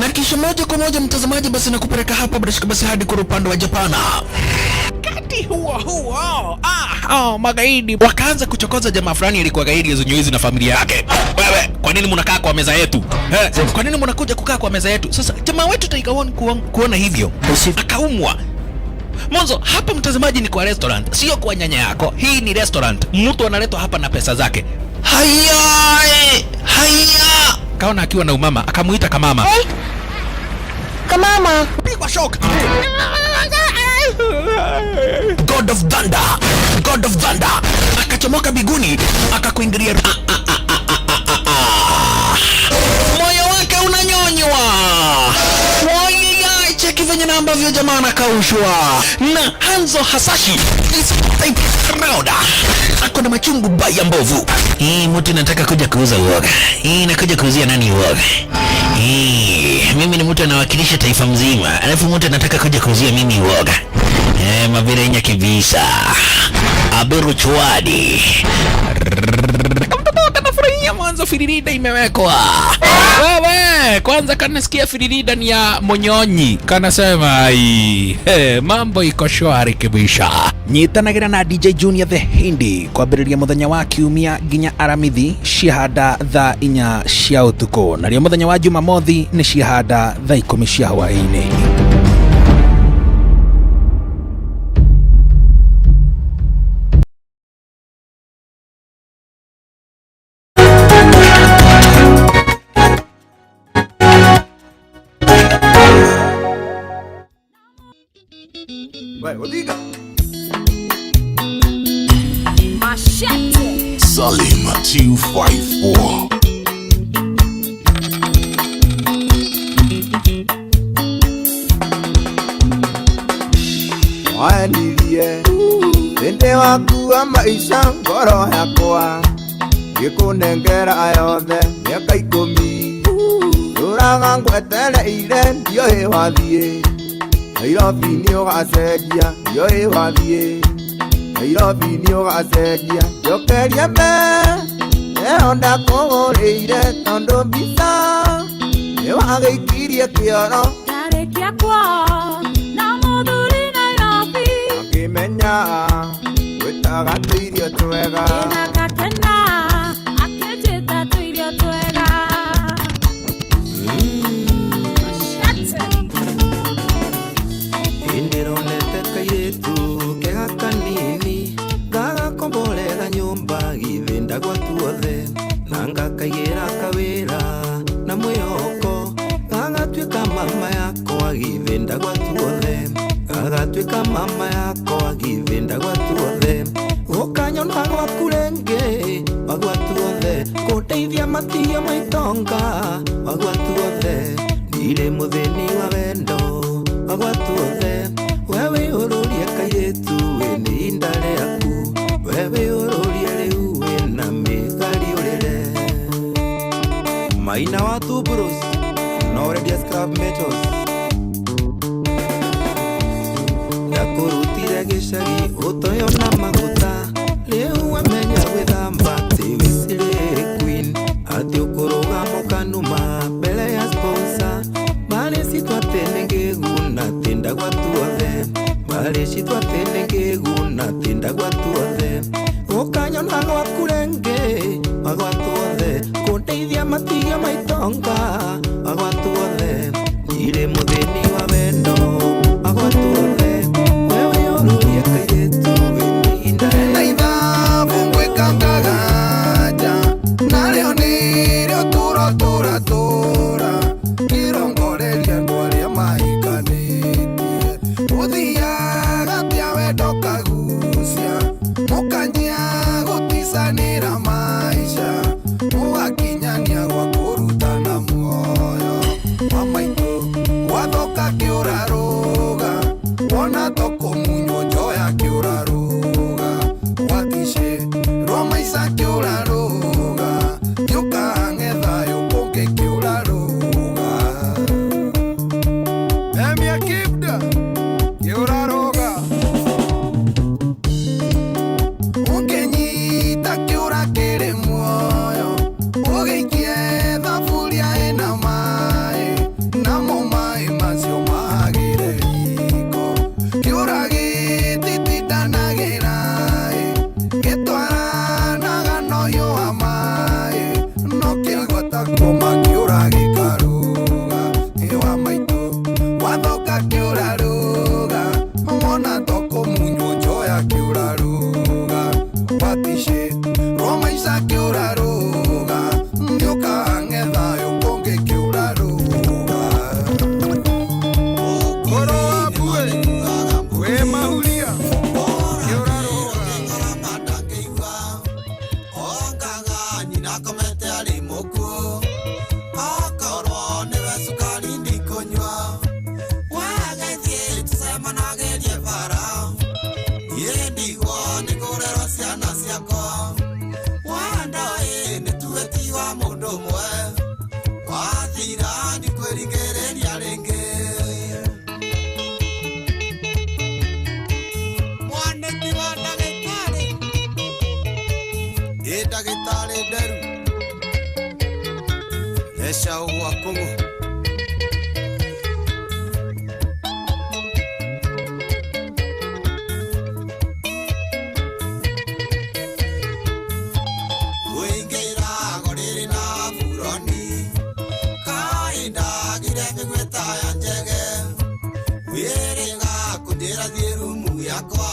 Na kisha moja kwa moja mtazamaji, basi nakupeleka hapa bila shaka basi hadi kwa upande wa Japana. Wakati huo huo, magaidi wakaanza kuchokoza jamaa fulani alikuwa gaidi ya na familia yake. Wewe, kwa nini mnakaa kwa meza yetu? Kwa nini mnakuja kukaa kwa meza yetu? Sasa jamaa wetu Tiger One kuona hivyo akaumwa. Mwanzo hapa mtazamaji ni kwa restaurant, sio kwa nyanya yako. Hii ni restaurant, mtu analetwa hapa na pesa zake. Haya, haya, kaona akiwa na umama akamuita kamama. Hey. Kamama. Pigwa shock. God of Thunder, God of Thunder akachomoka biguni akakuingilia. Moyo wake unanyonywa. Wai, cheki venye na ambavyo jamaa anakaushwa na Hanzo Hasashi is type round. Ako na machungu baya mbovu. Hii mtu nataka kuja kuuza uoga. Hii nakuja kuuzia nani uoga? Hii mimi ni mtu anawakilisha taifa mzima, alafu mtu anataka kuja kuuzia mimi uoga. Mabirenya kibisa. Aberu chwadi. Kamtoto kanafurahia mwanzo firirida imewekwa. Wewe, kwanza kanasikia firirida ni ya monyonyi. Kanasema ai, hey, mambo iko shwari kibisha. Nyitanagira na DJ Junior the Hindi kwambĩrĩria mũthenya wa kiumia nginya aramithi ciahanda thaa 4 cia ũtukũ, narĩo mũthenya wa Jumamothi nĩ ciahanda thaa 10 cia hwaĩ-inĩ. Salim 254. Wanirie thĩndĩ waku wa maica ngoro yakwa ngĩkũnengera yothe mĩaka 10 ndũraga ngwetereire ndiũĩ wathiĩ Nairobi nĩ ũgacenjia ndiũĩ wathiĩ Nairobi nĩ ũgacenjia njokeria me ĩyo ndakũgũrĩire tondũ mbica nĩ wagĩikirie kĩoro Ndarĩkia kwao na mũthuri Nairobi akĩmenya gwĩtaga tũirio twega Ĩna gakena akĩnjĩta tũirio twega. Ndĩronete kairĩtu kega kanini gagakomborera nyũmba githĩ ndagwa tuothe na ngakaigĩra kawĩra na mwĩhoko gagatuĩka mama yakwa githĩ ndagwa tuothe gagatuĩka mama yakwa githĩ ndagwa tuothe gũkanyona gwaku rĩngĩ wagwa tuothe kũndeithia matigio maitonga wagwa tuothe ndirĩ mũthĩni wa wendo wagwa tuothe we wĩũrũrie kairĩtu wĩ nĩ inda rĩaku we wĩũrũrie rĩu wĩna mĩgari ũrĩre maina wa tuburus no ũrendia scrap metals ndakũrutire gĩcagi ũtoyo na maguta rĩu wamenya gwĩthamba atĩ wĩ Slay queen atĩ ũkũrũgama ũkanuma mbere ya sponsor marĩ citũ atĩ nĩ ngĩgu na atĩ ndagwa tuothe marĩ citũ atĩ nĩ ngĩgu na atĩ ndagwa tuothe ũkanyona gwaku rĩngĩ wagwa tuothe kũndeithia matigio maitonga wagwa tuothe ndirĩ mũthĩni wa wendo wagwa tuothe wewe ũrũrie kairĩtu wĩ ihinda na ithabu ngwĩka ngaganja narĩo nĩrĩo tũra tũra tũra ngĩrongoreria andũ arĩa mahikanĩtie ũthiaga tia wendo kagucia mũkanjia gũticanĩra maica mũgakinyania gwa kũrutana muoyo wa maitũ gwathoka kĩũrarũga wona tũkũmunywo njoya kĩũrarũga gwaticĩ rwa maica kĩũrarũga gĩũkang'e thayũ kũngĩ kĩũrarũga emia kibda kĩũrarũga ũngĩnyita kĩũra kĩrĩ muoyo ũgĩikie thaburia ĩna maĩ namo maĩ macio magĩre riko kĩũra gĩtitindanagĩra ĩ gĩtwaranaga na ũhiũ wa maĩ no kĩaigua ta kũma kĩũra gĩkarũga ĩ wa maitũ wathoka kĩũrarũga wona tũkũmunywo njoya kĩũrarũga waticĩ rwa maica kĩũrarũga gĩũkang'e thayũ kũngĩ kĩũrarũga ũkũrũ waku wĩ mahuria kĩũrarũga Nyina akomete arĩ mũkuũ akorwo nĩwe cukari ndikũnyua wagĩthiĩ tũcemanagĩrie bara niĩ ndigwo nĩ kũrerwo ciana ciakwa wandoĩ nĩ tuge ti wa mũndũ ũmwe wathira ndikwĩringĩrĩria rĩngĩ mwanĩki wa ndagĩtarĩ ĩ ndagĩtarĩ nderu eca ũgwa kũgũ Ũingĩra rĩrĩ na buroni kaĩ ndagire mĩgwĩ ta ya njege wĩrĩga kũnjĩra thiĩ rumu yakwa